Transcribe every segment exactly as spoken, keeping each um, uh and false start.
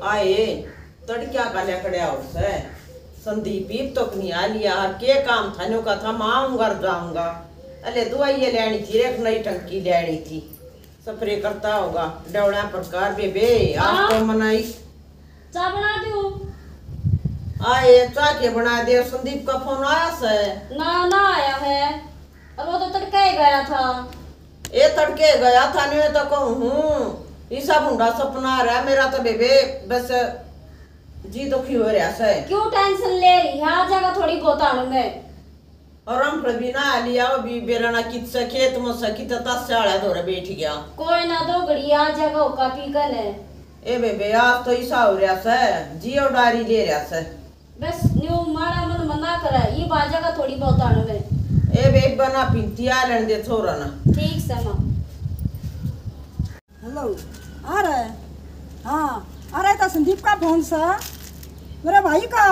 आए, तड़किया का लिया खड़ा हो से। संदीप, इब तो नहीं आ लिया, और के काम था, न्यू का था, मैं आऊंगा और जाऊंगा। अले दवाई ये लेनी थी, एक नई टंकी लेनी थी, स्प्रे करता होगा, डौड़ा प्रकार। बेबे, आज हाँ? तो मनाई। चाय बना दूं? आए, चाय के बना दे, संदीप का फोन आया से? ना, ना आया है। अब वो तो तड़के ही गया था। ए तड़के गया था, न्यू तो कहूँ हूँ, ईसा भूंडा सपना आ रहा है मेरा तो बेबे, बस जी दुखी हो रहा से। क्यों टेंशन ले रही है? आ जाएगा थोड़ी बहुत आने में। और हम फिर भी ना लिया, वो भी बेरा ना कित से खेत में से कित तस से आला धोरे बैठ गया। कोई ना, दो घड़ी आ जाएगा होका पी कर ने। ए बेबे, आज तो ईसा हो रहा से, जी और डारी ले रहा से। बस न्यू माड़ा मन मना करे, ये बाजा का थोड़ी बहुत आने में। ए बेबे, ना पिंती आ लेने दे छोरा ना। ठीक से माँ। हेलो, आ रहा है? हाँ, आ रहा है तो संदीप का फोन सा, मेरे भाई का।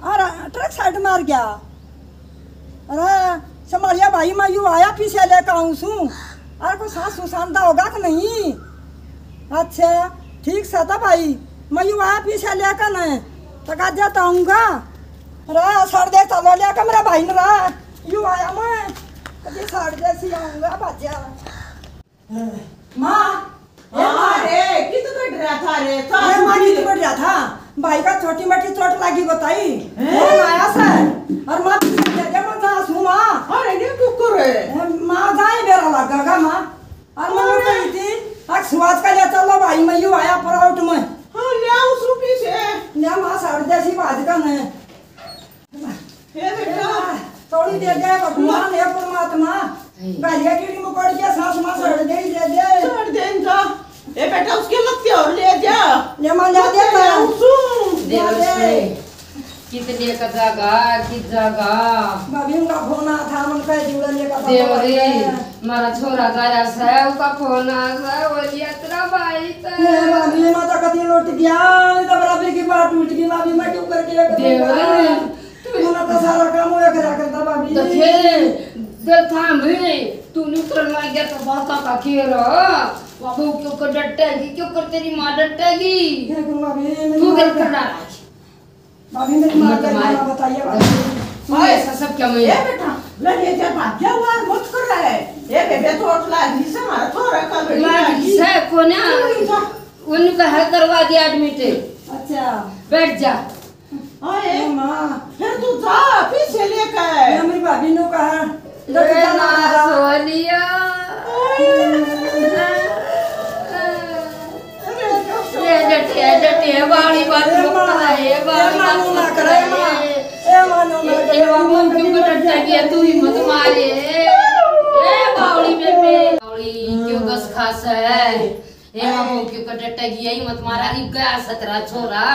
आ रहा, ट्रक साइड मार गया। अरे संभालिया भाई, मैं यू आया पीछे लेकर आऊँ सूं। अरे कोई सास सुसांदा होगा कि नहीं? अच्छा, ठीक सा था भाई, मैं यू आया पीछे लेकर न, तो गाजा तो आऊँगा। अरे साड़ दे चलो लेकर मेरा भाई न रहा, यू आया मैं, कभी साड़ दे सी आऊँगा बाजा। माँ, ए हाँ माँ। रे, कित कट रहा था रे? अरे माँ, कित कट रहा था? भाई का छोटी मोटी चोट लगी बताई। हैं? फोन आया सर। और माँ, पीछे दे दे, मैं जा सूं माँ। अरे, ये क्यों करे? ए, माँ, जाए बेरा लगेगा माँ। और मैं अरे। कही थी, आज सुहास का ले चलो भाई, मैं यू आया पराउट में। हाँ, ले आओ सूं पीछे। ले माँ, साड़ दे सी बाज का नहीं। हे बेटा। थोड़ी दे दे भगवान, हे परमात्मा। हे। गालियाँ कीड़ी मकोड़ के सांस मां सड़ दे ही दे दे। छोड़ दे इनका। ए बेटा, उसके लत्ते और ले जा। ले मां, ले दे ले मैं। उसू। ले देवर दे। से कित लेकर जागा, कित जागा। भाभी, उनका फोन आ था, मन कह दियो लेकर जागा। देवरी। मारा छोरा जा रहा सै, उसका फोन आ सै, बोलिया तेरा भाई सै। ए भाभी, मैं तो कदी लौट गया, मैं तो बराबर की बात टूट गई भाभी, मैं क्यों करके एक देवर, तू मना तो सारा काम होया करा करता भाभी। देखे, दिल थाम भी, तू न्यू करन लग गया तो बात का खेल। बाबू क्यों कर डटेगी, क्यों कर तेरी माँ डटेगी? देख भाभी, मेरी तू माँ दिल का कर डाला। भाभी, मेरी माँ मत का मार। गाना बताइए, भाभी। तू ओए, ऐसा सब क्या मैं ए बेटा, ले, ले जा, भाग जा, वो मत कर रहा है। ए बेबे, चोट लाग रही से, हमारा थोड़ा का बेटी लाग रही लागी। से, कोन्या। तू ही जा। उनका है करवा दिया एडमिट। अच्छा। बैठ जा। ओए, ए माँ। फिर तू जा, पीछे लेकर। ये मेरी भाभी ने कहा, जब ए जाना माँ था। सोनिया। ए डटे, डटे, बावली बात ए मत माँ, करे, ए बावली ए बात मानो ना मत करे, करे। माँ। ए मानो ना ए, करे, ए बाबू, माँ क्यों कभी डरता मत गया, तू हिम्मत मारे। ए बावली बेबे, बावली क्यों गस खास है? ए बाबू क्यों डरता गया, हिम्मत मारा, रिग गया सतरा छोरा।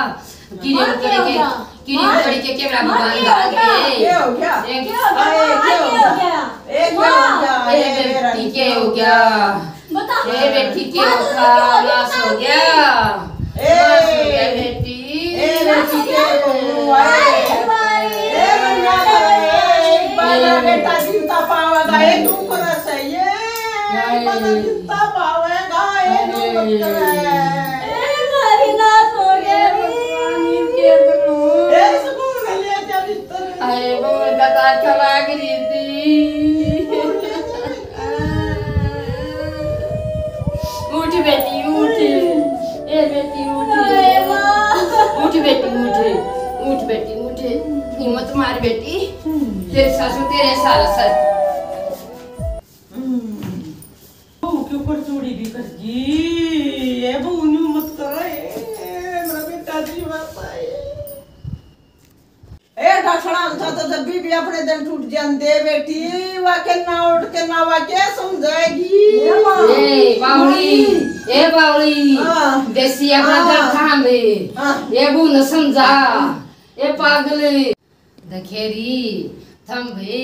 किरे माँ, उकड़ क्या हो के, गया? किरे माँ, उकड़ के केवड़ा माँ, भगवान क्या हो डाल गया? दे। क्या हो गया? एक क्या हो गया? अरे, माँ, क्या हो क्या हो गया? गया? ए, क्या हो माँ। गया? ए, ए, मेरा बेटी, क्या हो गया? बता। ए, बेटी, क्या माँ, हो तुमने गया? क्या हो गया? नाश हो गया। ए, नाश हो गया, बेटी। ए, नाश हो बेटी, गया। क्या हो गया? हाय, हाय। ए, मन्ना करे, ए, बाला ए। बेटा चिंता पावेगा, ए, तू कर सही है। हाय। बाला चिंता पावेगा, ए, तू मत करे। ए, मारी नाश हो गया, भगवान, ये क्या करूं? ए, सुकून ले जा भीतर। अरे, वो दादा खराब रही थी। उठ बेटी, उठ। ए बेटी, उठ। अरे माँ। उठ बेटी, उठ। उठ बेटी, उठ। हिम्मत मार बेटी। तेरे सासू तेरे सारा सर। बहू के ऊपर चोरी भी कर गई। ए बहू, न्यू मत कर। ए, मेरा बेटा जीवता है। ए, ढासड़ा था तो जब भी, भी अपने दिन टूट जाते बेटी, वा के ना उठ के ना वा के समझाएगी। ए माँ। ए, बावली, ए, बावली, हाँ। देसी अपना हाँ। घर थाम दे। हाँ। ए, बू न समझा। हाँ। ए, पागल। दखेरी, थम भी,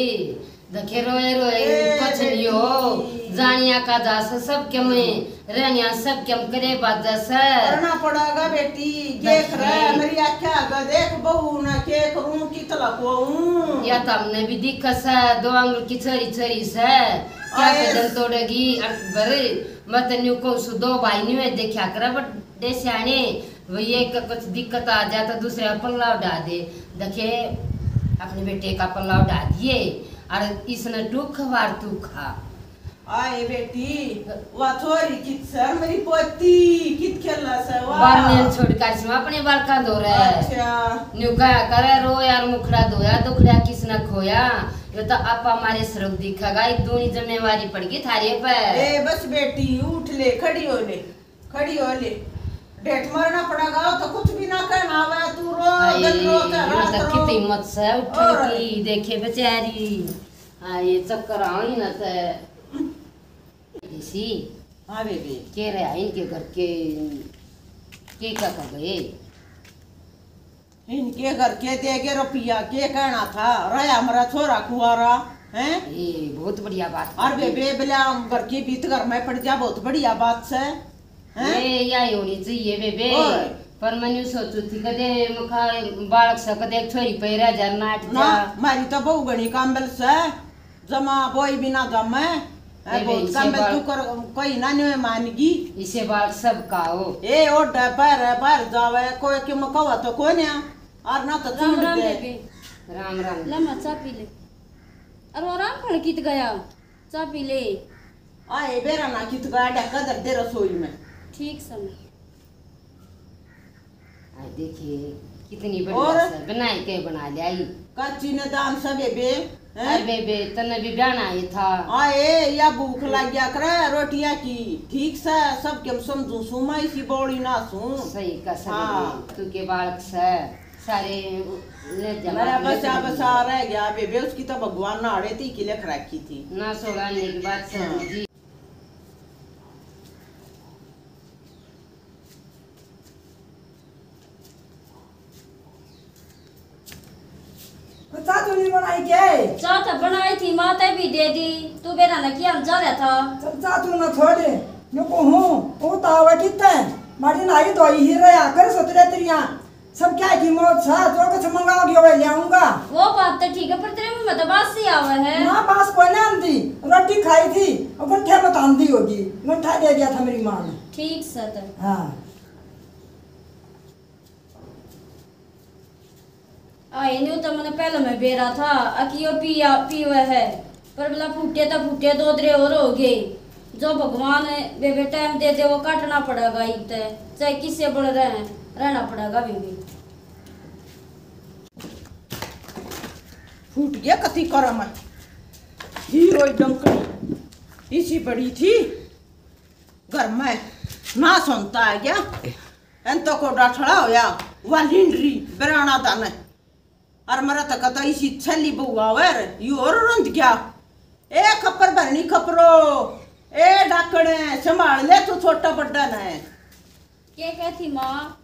दखे रोए रोए ए, कुछ नहीं हो। बेटी। जानिया का जास सब के में, रहनिया सब के में करे बाजा से। करना पड़ेगा बेटी, देख देखे। रहे, मेरी आख्या आगे देख, बहू ना के करूं, कित लकवाऊं। या तो हमने भी दिख से, दो आंगल की छोरी छोरी से, क्या आए। कदम तोड़ेगी, अर्थ भर। मैं तो न्यू कहूँ सु, दो भाई न्यू है, देखा करे बड़े सियाने, वो एक कुछ दिक्कत आ जा तो दूसरे का पल्ला उड़ा दे। देखे, अपने बेटे का पल्ला उड़ा दिए, और इसने टूक खवार तू खा। आए बेटी, वा छोरी कित सर, मेरी पोती कित खेला सर, वाह। बार ने छोड़ कर इसमें अपने बालका धो रहा है। अच्छा। न्यू कहा करे, रो यार मुखड़ा धोया, दुखड़ा किसने खोया, ये तो आपा मारे सरुग दिखेगा, एक दूनी जिम्मेवारी पड़ गई थारे पे। ए बस बेटी, उठ ले, खड़ी हो ले, खड़ी हो ले। डेट मरना पड़ेगा तो कुछ भी ना कहना आवे, तू रो, हाय, दिन रो, चाहे ये रात तो रो। कितनी हिम्मत से उठने और की, देखे बेचारी। हाँ, ये चक्कर आई ना ते। इसी हाँ बेबे। के रहे इनके घर के, के क्या कर गए? इनके घर के दे के रुपया के कहना था, रहा हमारा छोरा कुआरा, हैं? ये बहुत बढ़िया बात और कर दी। बेबे, बोला हम घर की बीत घर में पड़ जा, बहुत बढ़िया बात से, हैं? ये, यही होनी चाहिए बेबे। ओए। पर मैं न्यू सोचू थी, कदे मुखा बालक से कदे एक छोरी पे रह जा, नाट ना, जा। मारी तो बहू घणी काम्बल से, जमा बोई बिना जमे। ए, ए बे, बहुत इसे काम में बाल तू कर, कोई ना न्यू मानगी। इसे बाल सब का हो। ए, ओढ़े पैर, बाहर जावे, कोई के मकवा तो कोन्या, और ना तो राम चूड़ राम दे। बेबे। राम राम। ले माँ, चाय पी ले। अरे वो राम फल कित गया, चाय पी ले। आए, बेरा ना कित गया, ढक्का धर दे रसोई में। ठीक से माँ। आ देखिए, कितनी बढ़िया और? से बनाई के बना ले आई। काची ने दान सब है बे, हैं? अरे बेबे, तन्ने भी ब्याहना ही था। आए, या भूख लग गया करे रोटियां की। ठीक से, सब के समझू सू, मैं इसी बौली ना सू। सही का सही हाँ। बे, तू के बालक से, सारे ले जा, मेरा बाप ले बचा जा। बसा रह गया बेबे, उसकी तो भगवान ने आड़े थी कि लिख रखी थी। ना सोड़ा लेने की बात से हाँ। जी। तो चाह तो नहीं बनाई के? चाह तो बनाई थी, माँ ते भी दे दी। तू बेरा न किया जा रहा था। चल चाह तू ना छोड़, न्यू को हूँ, वो तो आवे कितने? मारी नाई धोई ही रहा कर सोतरे तेरिया। सब क्या की मौत सा, जो कुछ मंगाओगे वही ले आऊंगा। वो बात तो ठीक है, पर तेरे मुंह में तो बासी आवे है। ना, बास कोई ना आंदी, रोटी खाई थी, और गंठे मत आंदी होगी, गंठा दे दिया था मेरी माँ ने। ठीक से तो। हाँ। आए न्यू तो मैंने पहले में बेरा था, अकियो पिया पीवे है, पर बोला फूटे तो फूटे, दो दरे और हो गए। जो भगवान बेबे टाइम दे दे, वो काटना पड़ेगा इब ते, चाहे किसे बल रहे, रहना पड़ेगा बेबे। फूट गया कति करम है। हीरो डंकनी इसी बड़ी थी घर में, ना सुनता है क्या? एन तो को डाठड़ा होया, वा लिंडरी बेराना दाने। अर मरा तक तो इसी छली बहू आवे रे, यू और रंध गया। ए खप्पर भरनी खपरो, ए डाकणे, संभाल ले तू छोटा बड्डा ने। के कहती माँ?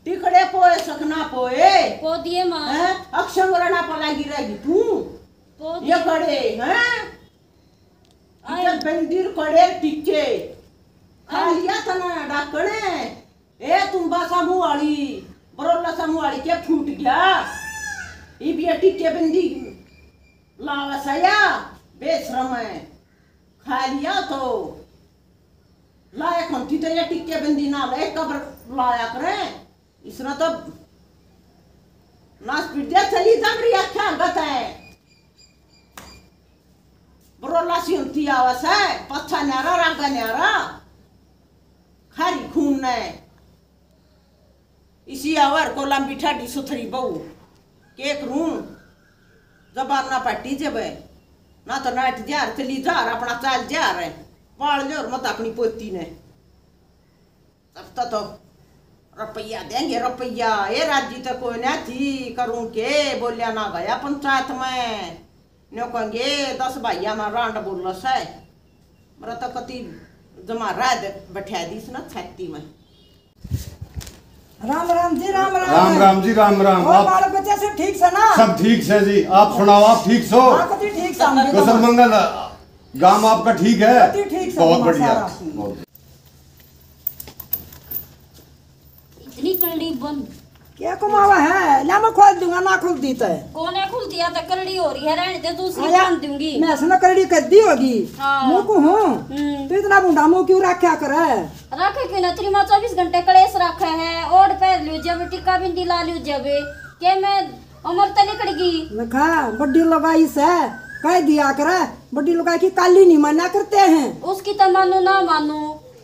टिकड़े पोए, सकना पोए। पो दिए माँ। हैं? अक्षम रना पलागी रहेगी तू। पो ये दिए। कड़े, हैं? आए। इधर बंदिर कड़े टिके। खा आए। लिया तना डाकणे। ए तुम्बा सा मुंह वाली, बरोला सा मुंह वाली के फूट गया। इब ये टिके बंदी लावा सा या बेशरम है। खा लिया तो लायक हम थी तो ये टिके बंदी ना ले, कब्र लाया करे। इसने तो नाश पीट दिया, चली जब रही आख्या गत है। बरोला सी होती आवा से, पच्छा न्यारा, रागा न्यारा। खारी खून ने। इसी आवर को लंबी ठाडी सुथरी बहू। के करूं? जबान ना पाटी जब। ना तो नाट जार, चली जार, अपना चाल जार। पाल ले और मत अपनी पोती ने। तब तो, तो रुपया देंगे, रुपया। ए राजी तो कोई ना थी, करूं के, बोलिया ना गया पंचायत में। न्यो कहेंगे, दस भाइया में रांड बोलो से। मेरा तो कति जमा रह दे, बैठा दीस ना छाती में। राम राम जी, राम राम। राम राम जी, राम राम। और आप बाल बच्चे सब ठीक से ना? सब ठीक से जी। आप सुनाओ, आप ठीक सो? हाँ, कति ठीक से हम भी कुशल तो। मंगल, गांव आपका ठीक है? कति ठीक से बहुत हमारा बढ़िया। सारा। बहुत। इतनी कलड़ी बंद। क्या कमावा है? ला, मैं खोल दूंगा, ना खुलती तो। कोने खुलती है तो करड़ी हो रही है, रहने दे, दूसरी आया, बांध दूंगी। मैं इसने करड़ी कर दी होगी। हाँ। मुंह को हूँ। हम्म। तो इतना बूढ़ा मुंह क्यों रखा करे? रखे क्यों ना, तेरी माँ चौबीस घंटे कलेश रखे है, ओढ़ पहन लियो जब, टिक्का बिंदी ला लियो जब, के मैं उम्र तो निकल गई। लखा, बड्डी लगाई से, कह दिया करे, बड्डी लगाई की काली नहीं माना करते हैं। उसकी तो मानू ना मानू,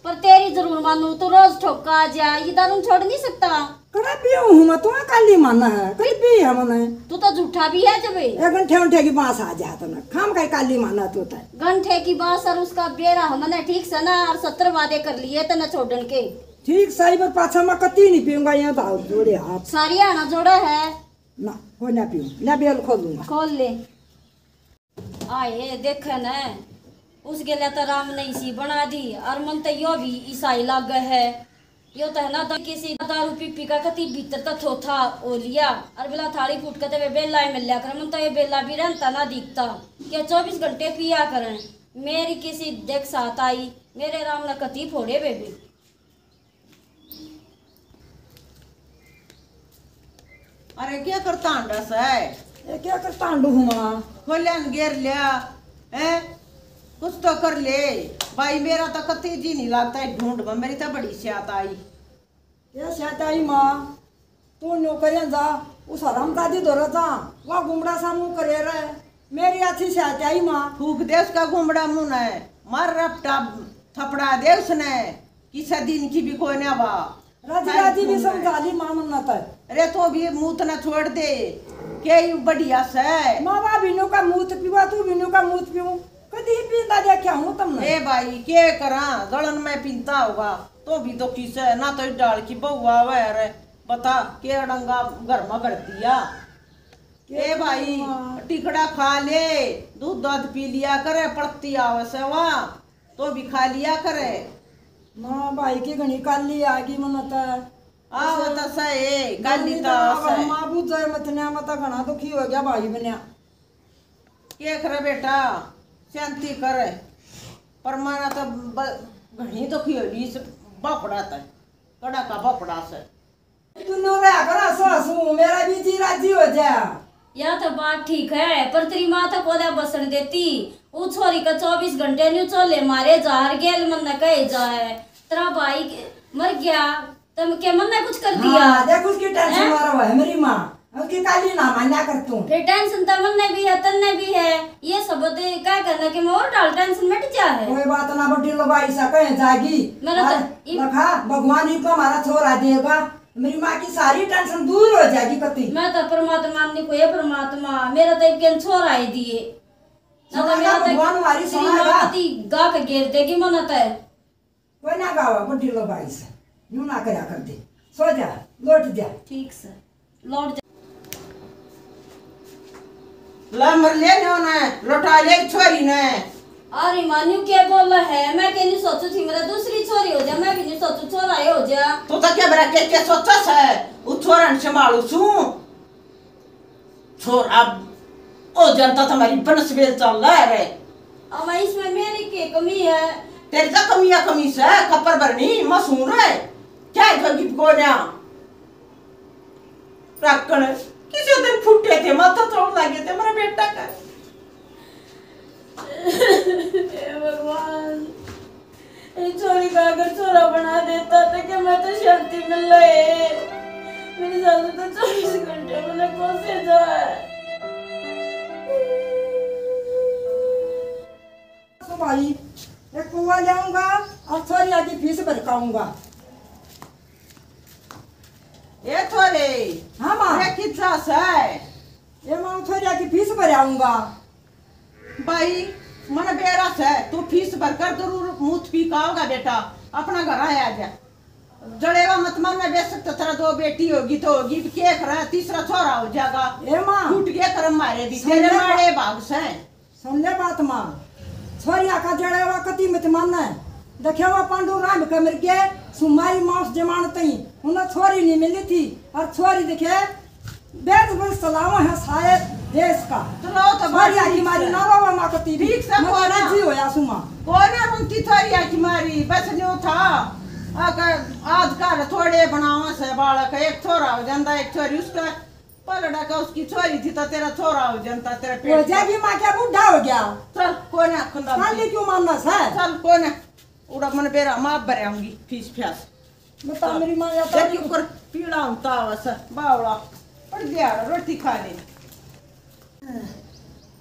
पर तेरी जरूर मानू। तू रोज ठोका जा, ये दारू छोड़ नहीं सकता। कड़ा पीऊँ हूँ मैं, तू काली माना है, कई पी है मने। तू तो झूठा भी है जब। ए गंठे उंठे की बांस आ जा तने, खाम का काली माना तू तो। गंठे की बांस और उसका बेरा हमने ठीक से ना, और सत्तर वादे कर लिए तने छोड़न के। ठीक सही, पर पाछा मैं कती नहीं पीऊंगा, यहाँ तो हाथ जोड़े हाथ। सारी आना जोड़ा है। ना, कोई ना पीऊँ, ले बेल खोल दूंगा। खोल ले। आए देखे न, उस गेल्या तो राम ने इसी बना दी, और मन तो यो भी ईसाई लागे है। यो तो है ना, दा-, किसी दारू पी पी का कती भीतर तो थोथा हो लिया, और बेला थाली फूट के तो वे बेला ही मिल लिया करे। मन तो ये बेला भी रहता ना दिखता, क्या चौबीस घंटे पिया करें। मेरी किसी देख साथ आई, मेरे राम ने कती फोड़े बेबे। अरे, क्या करता हांडा सै? ए, क्या करता हांडू हूँ माँ? खोलिया न घेर लिया, हैं? कुछ तो कर ले। भाई, मेरा तो कतई जी नहीं लगता है ढूंढ में, मेरी तो बड़ी स्यात आई। क्या स्यात आई माँ? तू न्यू करे जा, उस हरामजादी धोरे जा, वह गुमड़ा सा मुंह करे रहे। मेरी अच्छी स्यात आई माँ। फूक दे उसका गुमड़ा मुंह ने, मार रपटा थपड़ा दे उसने। किसे दिन की भी कोई ना बा। राजी राजी भी समझा ली माँ मन्ना तै। अरे तो भी मूत ना छोड़ दे, के यू बढ़िया सै। माँ भाभी न्यू का मूत पीवा, तू भी न्यू का मूत पीऊ, कदी पींदा देखा हूँ तुमने। ए भाई, के करा, गलन में पींदा होगा, तो भी दुखी सै ना, तो डाल की बहू आवे। अरे बता, के अड़ंगा घर में कर दिया। ए भाई, टिकड़ा खा ले, दूध दाध पी लिया करे, पड़ती आवे सै वा। तो भी खा लिया करे। माँ भाई की घणी काली आ गई मन त। आव तो सही, काली तो आव सही। माँ बुझे मत न्या, मैं तो घणा दुखी हो गया भाई बन्या। के करे बेटा, शांति करे। पर माना तो ब-, घणी दुखी हो गई इस बापड़ा तै, कड़ा का बापड़ा से। तू नो रहा कर हंसू हंसू, मेरा भी जी राजी हो जा। या तो बात ठीक है, पर तेरी माँ तो कोदा बसन देती। वो छोरी का चौबीस घंटे न्यू चोले मारे जा, हर गेल मन न कहे जाए। तेरा भाई के-, मर गया, तम के मन ने कुछ कर दिया? हाँ, देख उसकी टेंशन हैं? मारा हुआ है मेरी माँ, उसकी काली ना मान्या कर तू। फिर टेंशन तो मन ने भी है, तन ने भी है। ये सब तो क्या करना कि मैं और डाल टेंशन मिट जा है। कोई बात ना, बड्डी लुगाई सा कहे जागी। मेरा तो अरे, इम- लखा, भगवान ही तो हमारा छोरा देगा। मेरी माँ की सारी टेंशन दूर हो जाएगी कती। मैं तो परमात्मा ने कोई, परमात्मा, मेरा तो एक छोरा ही दिए। ना तो सुना मेरा तो भगवान हमारी तेरी माँ सुनाएगा। कती गा के घेर देगी मना तो। कोई ना गावा, बुढ़ी लो भाई से, यूं ना करया कर दे। सो जा, लौट जा। ठीक से, लौट जा। ला मर ले न्यो ने, लौटा ले छोरी ने। अरे मान्यू के बोला है, मैं के नहीं सोचू थी, मेरा दूसरी छोरी हो जा, मैं भी नहीं सोचू छोरा ही हो जा। तू तो क्या बरा के, के सोचा से, उ छोरा ने संभालू सू। छोरा, ओ जनता तुम्हारी बनसबेल चल रहा है रे। अब इसमें मेरी के कमी है? तेरी तो कमियां कमी से, कपर भरनी, मसूर है। क्या है जोगी पकोड़िया? राकण, किसी दिन फुटे थे, माथा चोट लगे थे, मेरा बेटा का। हे भगवान, ये छोरी का अगर छोरा बना देता तो क्या मैं तो शांति मिल रहे। मेरी सासू तो चौबीस घंटे मैंने कोसे जाए। तो भाई, एक पौवा ले आऊंगा और छोरिया की फीस भर के आऊंगा। ए छोरे, हाँ माँ। अरे कितना सा है? ये माँ, छोरिया की फीस भर आऊंगा। भाई, मन बेरा से, तू फीस भर कर जरूर मूत पी का होगा बेटा, अपना घर आया जा। जड़ेवा मत मानना, बेशक तो तेरा दो बेटी होगी तो होगी, के करा, तीसरा छोरा हो जाएगा। ए माँ। टूट गए कर्म मारे भी, सुन तेरे ले मारे भाग से। सुन ले बात माँ, छोरिया का जड़ेवा कती मत मानना है। देखे वो पांडु राम के मर गए, सुमारी मास जमान तई, उन्हें छोरी नहीं मिली थी, और छोरी देखे बेद बन सलावा है सारे देश का। तो लो तो छोरी बात आकी ठीक मारी से। ना रोवा माँ कती भी। ठीक से मैं तो बोला। राजी होया सुमा। कोई ना रोती छोरी आकी मारी, बस जो था। आ का, आज घर थोड़े बनावा से बालक, एक छोरा हो जाता, एक छोरी। उसका पलड़ा का, उसकी छोरी थी तो तेरा छोरा हो जाता, तेरा पेट हो जाएगी माँ, क्या बूढ़ा हो गया? चल कोने खुंदा। साली क्यों मानना सै? चल कोने। उड़ा मन बेरा माफ भर आऊंगी फीस फ्यास। बता मेरी माँ या तो देखी ऊपर पीला होता बस बावला। पड़ गया, रोटी खा ले।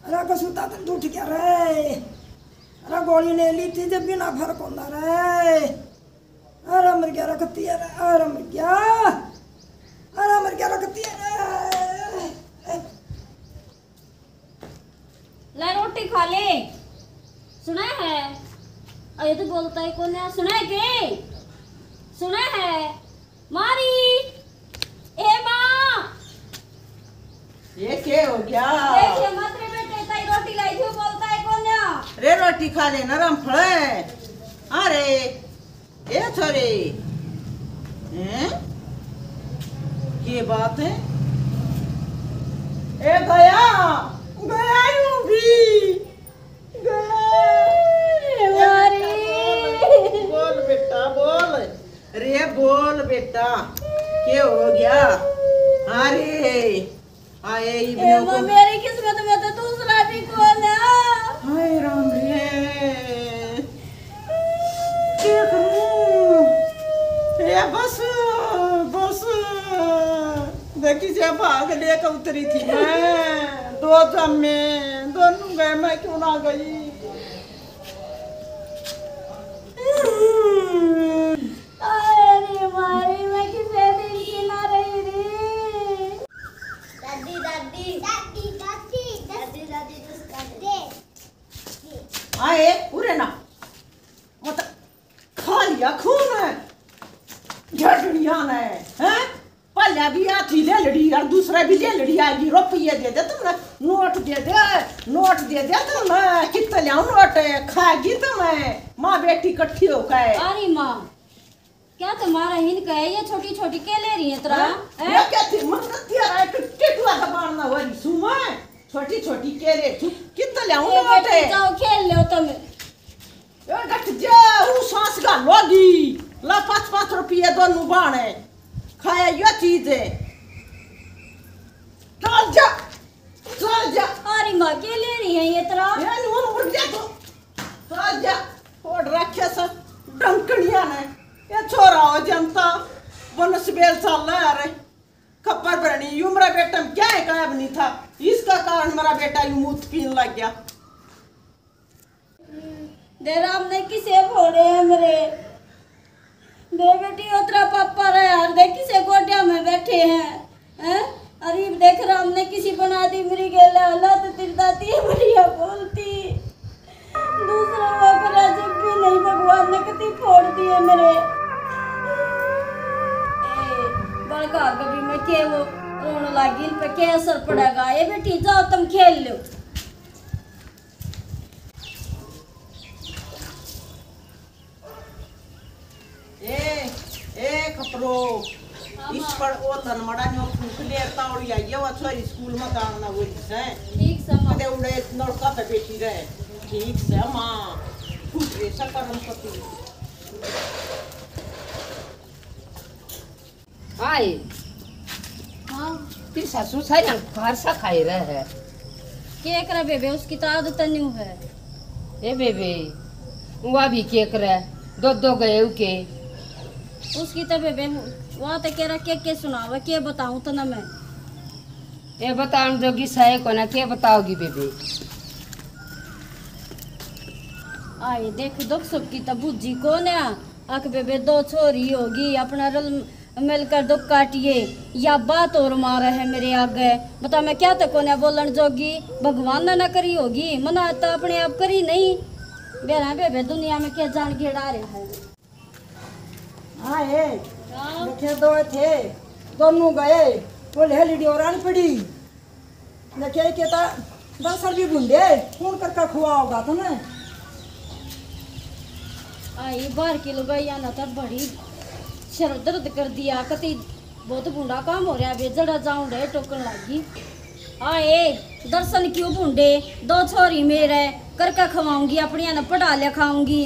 अरे कसूता तो उठ गया रे। अरे गोली ले ली थी जब भी ना फर्क होता रे। अरे मर गया रखती है रे, अरे मर गया। अरे मर गया रखती है रे। ले रोटी खा ले। सुना है? अरे तो बोलता ही कौन है? सुना है के? सुना है? मारी। ए माँ। ये के हो गया? देखिए मत रे बेटे, ताई रोटी लाई थी, बोलता है कौन है? रे रोटी खा ले ना रामफल। अरे ए छोरे, हैं? के बात है? ए गया, गया यूं भी, गया। ए मारी। बोल, बोल बेटा, बोल। रे बोल बेटा, के हो गया? अरे, आए ए इब्ने माँ, को मेरी किस्मत में तो दूसरा भी कौन है? हाय राम रे, क्या करूं? ए बस, बस, देखी से भाग लेकर उतरी थी मैं। दो जम्मे, दोनों गए, मैं क्यों ना गई? अरे मारी, मैं किसे दिल की ना रही री। दादी, दादी। दादी, दादी। दादी, दादी, तुझका दे। आए, उरे ना। मत खा लिया खून। झड़निया ने, हैं? पहला भी हाथी ले लड़ी और दूसरा भी ले लड़ी आएगी। रुपये दे दे तुमने, नोट दे दे, नोट दे दे तुमने। कितने लियाऊं नोट, खाएगी तुम्हें माँ बेटी इकट्ठी होकर। अरे माँ, क्या तुम्हारा हिन का है? ये छोटी छोटी के ले रही है तेरा? हाँ? हैं? ये क्या थी? मन तो तेरा एक टिटुआ दबाना हो रही सू मैं। छोटी छोटी के ले, कितने लियाऊं ए नोट बेटी, है? जाओ खेल लो तुम। ए, डट जा, ऊ सांस घालोगी। ला पाँच पाँच रुपये दोनों बाणे। खाया यो चीज है। चल जा, चल जा। अरे माँ, के ले रही है ये तेरा? ये नून उड़ जा तू। चल जा। ओढ़ रखे से डंकनिया ने। ये छोरा हो जनता। बनस बेल चल रहा है रे। खप्पर भरनी, यू मेरा बेटा में क्या है, गायब नहीं था। इसका कारण मेरा बेटा यू मूत पीने लग गया। दे राम ने किसे फोड़े हैं मेरे? दे बेटी, उतरा पापा रे यार, दे किसे गोड्या में बैठे हैं, हैं? अरे देख, राम ने किसी बना दी मेरी गेला हालत, तेरी दादी है बढ़िया बोलती। दूसरा वो करे जब भी नहीं, भगवान ने कती फोड़ दिए मेरे। ए, बड़का कभी मैं के वो रोने लागी, इन पे क्या असर पड़ेगा? ए बेटी, जाओ तुम खेल लो। ए, ए खपरो, हाँ, इस माँ। पर ओ तन मड़ा न्यो फूक ले, तावड़ी आई है, वो छोरी स्कूल में जान ना हो रही से। ठीक से, माँ। कदे उड़े नलका पे बैठी रहे। ठीक से, माँ। फूक रे, सकरम पति। आए। हाँ। तेरी सासू सारी घर सा खाए रहे है। के करे बेबे, उसकी तो आदत न्यू है। ए बेबे, वह भी के करे, दो दो गए उके। उसकी तो बेबे, वह तो के रहा के, के सुनावे, के बताऊं तने मैं। ए बतान जोगी सहे कोना, के बताओगी बेबे? आए देख, दुख सुख की तो बुझी कोन्या। अक बेबे, दो छोरी होगी, अपना रल मिलकर दुख काटिए। या बात और मारे है मेरे आगे। बता, मैं क्या तो कोन्या बोलन जोगी, भगवान ने ना करी होगी, मना तो अपने आप करी नहीं। बेरा बेबे, दुनिया में क्या जान घेड़ा रहा है। हाँ, ए। हाँ। देखे दो थे, दोनों गए, वो ले लीडी और आन पड़ी। देखे के ता दरअसल भी भुंडे, कौन करके खुआ होगा तूने? आई बाहर की लुगाइया ना तो बड़ी सर दर्द कर दिया, कती बहुत भूंडा काम हो रहा, बेजड़ा जाऊं डे टोकन लागी। आए, दर्शन क्यों भूंडे, दो छोरी मेरे, करके खवाऊंगी, अपनिया ने पढ़ा लिखाऊंगी,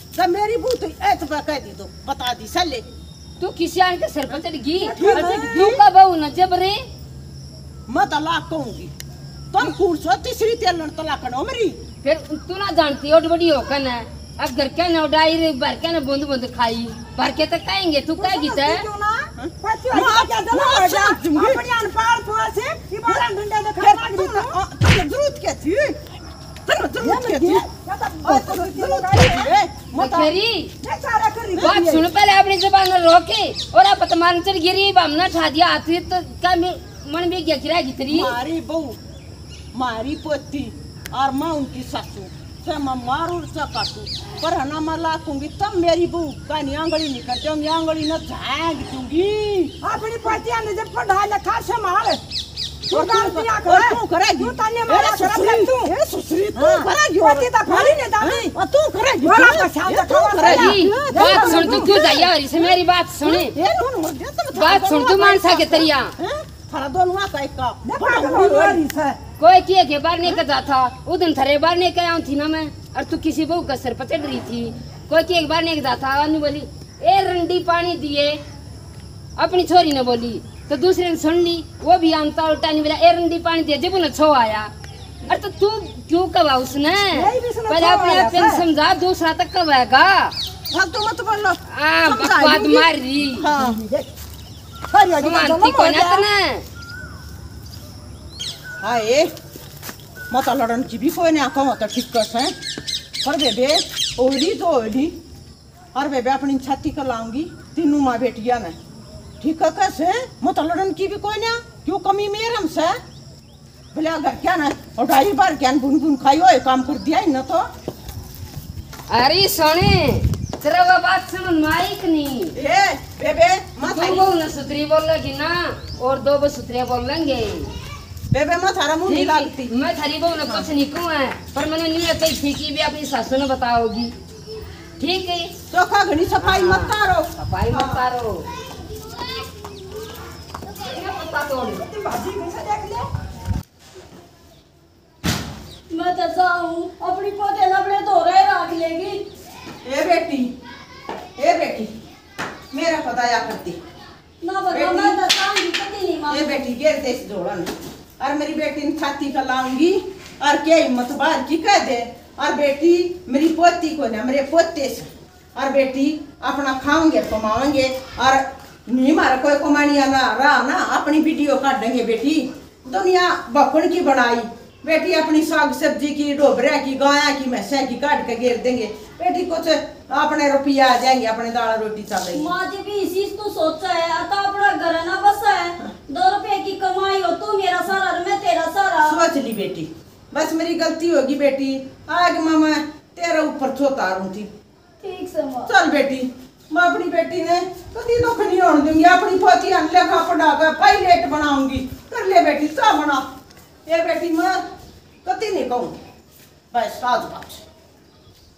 तो मेरी बहू तो ए तो मैं कह दी, तो बता दी सले। तू किसी आन के सिर पर चढ़ गई? ठीक है। तू का बहू न जबरे? मैं तलाक कहूंगी। तुम कौन सो तीसरी तेलन तलाक न हो मेरी? फिर तू ना जानती, ओड बड़ी हो कन है। अब घर के ना डाई रे, भर के ना बूंद बूंद खाई। भर के तो कहेंगे, तू कहेगी तो। क्यों ना? हाँ? पति और माँ, क्या जला माँ, हो गया? समझ गई। अपनी अनपढ़ थोड़ा से, इबारा डंडा दिखा फिर लाग तू रही ना, तू। आ, तुझे जरूरत क्या थी? तेरा जरूरत क्या थी? ये तो बहुत जरूरत है। मत आ। तेरी नहीं, सारा कर रही बात है। सुन, पहले अपनी जबान रोके। और आप तो मान चल गिरी, हमने ठा दिया हाथ, तो क्या मैं मन भी गया गिरा गितरी। मारी बहू, मारी पोती और मैं उनकी सासू से मैं मारू से काटू, पर हना मैं लाकूंगी तब मेरी बहू का नहीं आंगली नहीं कर दूंगी, आंगली न झांक दूंगी। अपनी पोतियां ने जब पढ़ा लिखा संभाल, तू और तू जानती कर-, आखिर और है। तू करेगी। तू ताने ए मारा कर सुसरी, तू। ए सुसरी, तू हाँ। करेगी और पति तो फाड़ी ने दानी। हाँ, और तू करेगी। बड़ा तू। पछाड़ ए, तू दिखावा करेगी। साला। बात सुन तू, तू जा यार, इसे मेरी बात सुन। ए, कौन हो गया? तुम बात सुन तू, मानसा के तरिया। हैं? थारा दोनों हाथ एक का। मैं बड़ा पागल हुआ हो गई। रही से। कोई किए के बार नहीं कह जाता, उस दिन थारे बार नहीं कह आऊं थी ना मैं, और तू किसी बहू का सर पर चढ़ रही थी। कोई किए के बार नहीं कह जाता, अन्नू बोली, "ए रंडी पानी दिए, अपनी छोरी ने बोली।" तो दूसरे ने सुन ली, वो भी आमता उल्टा नहीं बोला, "ए रंडी पानी दिए, जब उन्हें छो आया।" और तो तू क्यों कहा उसने? यही भी सुनो, पहले छो अपने आया आप पे था। समझा, दूसरा तक कब आएगा? अब तो मत बोलो। आ, समझा बकवाद दूंगी। मार रही। हाँ। सारी आदमी का मानती जन्म को हो ना गया। तने। हाय, मत लड़न की भी कोई ना कहूँ तो ठीक कर से। पर बेबे, ओली तो ओली। और बेबे अपनी छाती का लाऊंगी तीनों माँ बेटिया ने। ठीक है कैसे? मत लड़न की भी कोई ना। क्यों कमी मेरम से? भले घर क्या ना, और ढाई बार क्या बुन बुन खाई हो, काम कर दिया ही ना तो। अरे सोने, तेरा वो बात सुन माइक नहीं। ए, बेबे, मत तू आई। बहु न सुथरी बोलेगी ना, और दो बहु सुथरे बोलेंगे। बेबे, मैं थारा मुंह नहीं ठीक है, लागती। मैं थारी बहू ने हाँ। कुछ नहीं कहूँ है, पर मैंने नहीं कही थी कि भी अपनी सासू ने बताओगी। ठीक है। चोखा घणी सफाई हाँ, मत तारो। सफाई मत हाँ। तारो। ये पत्ता तोड़। भाजी में से देख ले। मैं तो जाऊं, अपनी पोते ने अपने धोरे राख लेगी। ए बेटी, ए बेटी, मेरा पता या करती। ना बता, बेटी, मैं तो चाहूंगी, कभी नहीं ए मांगू। बेटी, गिर दे इस झोला ने। और मेरी बेटी ने छाती का लाऊंगी, और क्या हिम्मत बाहर की कह दे। और बेटी, मेरी पोती को ना, मेरे पोते से। और बेटी, अपना खाऊंगे, कमाऊंगे, और नहीं मारा कोई कमानिया ना रहा ना, अपनी वीडियो काटेंगे बेटी। दुनिया भपन की बनाई, बेटी अपनी साग सब्जी की, डोबरिया की, गाया की, भैंसा की काट के गिर देंगे। बेटी कुछ अपने रुपया आ जाएंगे, अपने दाल रोटी चलेगी। माँ जी भी इसी तो सोचा है, आता अपना घर ना बसा है। दो रुपए की कमाई हो, तू मेरा सारा और मैं तेरा सारा। सोच ली बेटी, बस मेरी गलती होगी बेटी, आग मामा तेरे ऊपर छोता रूं थी। ठीक से माँ। चल बेटी, मैं अपनी बेटी ने कदी दुख नहीं होने दूंगी, अपनी पोती ने लेखा पढ़ा के पायलट बनाऊंगी। कर ले बेटी, चाह बना। ये बेटी मैं कदी नहीं कहूँ, बस आज बात।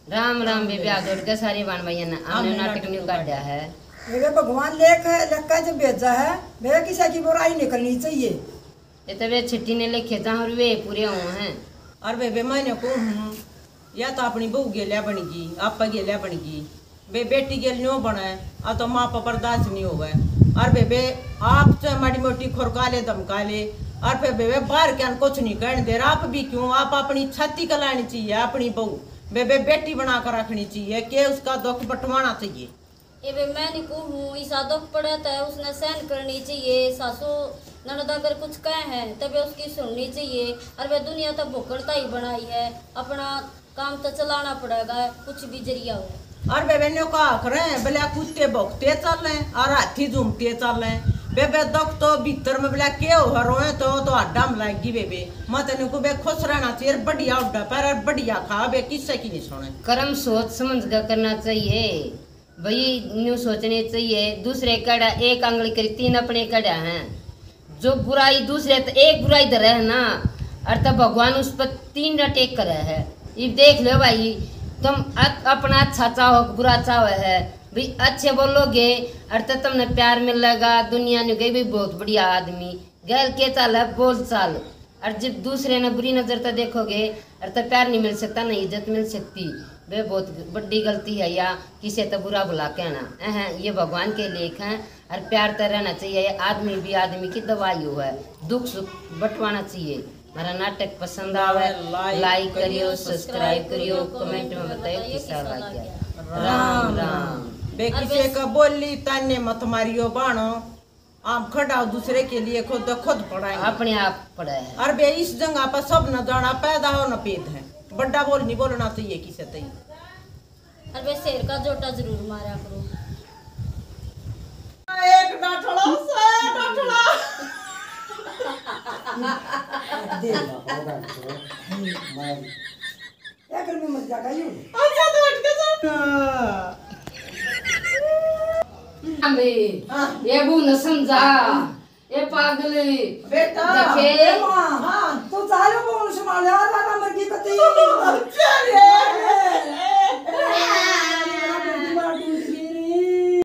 राम राम बेबे, हाथ जोड़ के सारे बाण भाइयां ने हमने हमने नाटक नाटक न्यू न्यू काटा काटा। है। मेरे भगवान लेख लेखा जब भेजा है, वे किसी की बुराई नहीं करनी चाहिए। ये तो वे छिट्टी ने लिखे जहाँ और वे पूरे हुए हैं। और बेबे मैंने कहूँ हूँ, या तो अपनी बहू गेल्या बन गई, आपा गेल्या बन गई। बे बेटी गेल न्यो बने, आ तो माँ पर बर्दाश्त नहीं होवे। और बेबे आप चाहे माड़ी मोटी खुरका ले, धमका ले, और फिर बेबे बाहर क्या कुछ नहीं कहने दे रहा। आप भी क्यों, आप अपनी छाती का लानी चाहिए अपनी बहू। बेबे बेटी बना कर रखनी चाहिए, के उसका दुख बंटवाना चाहिए। ए बे, मैं नहीं कहूँ, इसा दुख पड़े तो उसने सहन करनी चाहिए। सासू ननद अगर कुछ कहे हैं, तबे उसकी सुननी चाहिए। और वे दुनिया तो भोकड़ता ही बनाई है, अपना काम तो चलाना पड़ेगा, कुछ भी जरिया हो। और बेबे ने कहा करें, भले कुत्ते भोंकते चलें और हाथी झूमते चलें। बेबे दुख तो भीतर में भले के हो रोए तो, तो हड्डा में लागी बेबे। मैं तने को बे खुश रहना चाहिए, बढ़िया उड्डा पर और बढ़िया खा, बे किससे की नहीं सुने। कर्म सोच समझ कर करना चाहिए। भाई, न्यू सोचने चाहिए, दूसरे कड़ा एक आंगली करी, तीन अपने कड़ा हैं। जो बुराई दूसरे त एक बुराई धरे है ना, और तब भगवान उस पर तीन टेक करे है। इब देख लो भाई, तुम अ-, अपना अच्छा चाहो, बुरा चाहो है, भाई अच्छे बोलोगे और तो तुमने प्यार मिलेगा। दुनिया ने कही, भाई बहुत बढ़िया आदमी, गैल के चाल है, बोल चाल। और जब दूसरे ने बुरी नजर तो देखोगे, और तो प्यार नहीं मिल सकता, ना इज्जत मिल सकती। वे बहुत बड़ी गलती है या किसे तो बुरा भला कहना। अह, ये भगवान के लेख हैं, और प्यार तो रहना चाहिए। ये आदमी भी आदमी की दवाई हो है, दुख सुख बंटवाना चाहिए। हमारा नाटक पसंद आवे, like करियो, subscribe करियो, comment में बताइयो किसा लग गया। राम राम। बे किसे का बोली ताने मत मारियो बाणो। आम खड़ा हो दूसरे के लिए, खुद खुद पड़ा है। अपने आप पड़ा है। अरे बे, इस जगह पर सब न जाना, पैदा हो न पेद है। बड़ा बोल नहीं बोलना चाहिए किसे तई। अरे बे, शेर का जोटा जरूर मारा करो। एक डाठड़ा से डाठड़ा। दे ना, होगा तो। मैं एक रुपये मत जागा यूं। अच्छा, तो हट के जा। अबे, हाँ। ये वो न समझा। ये पागल। बेटा, देखे? ए माँ। हाँ।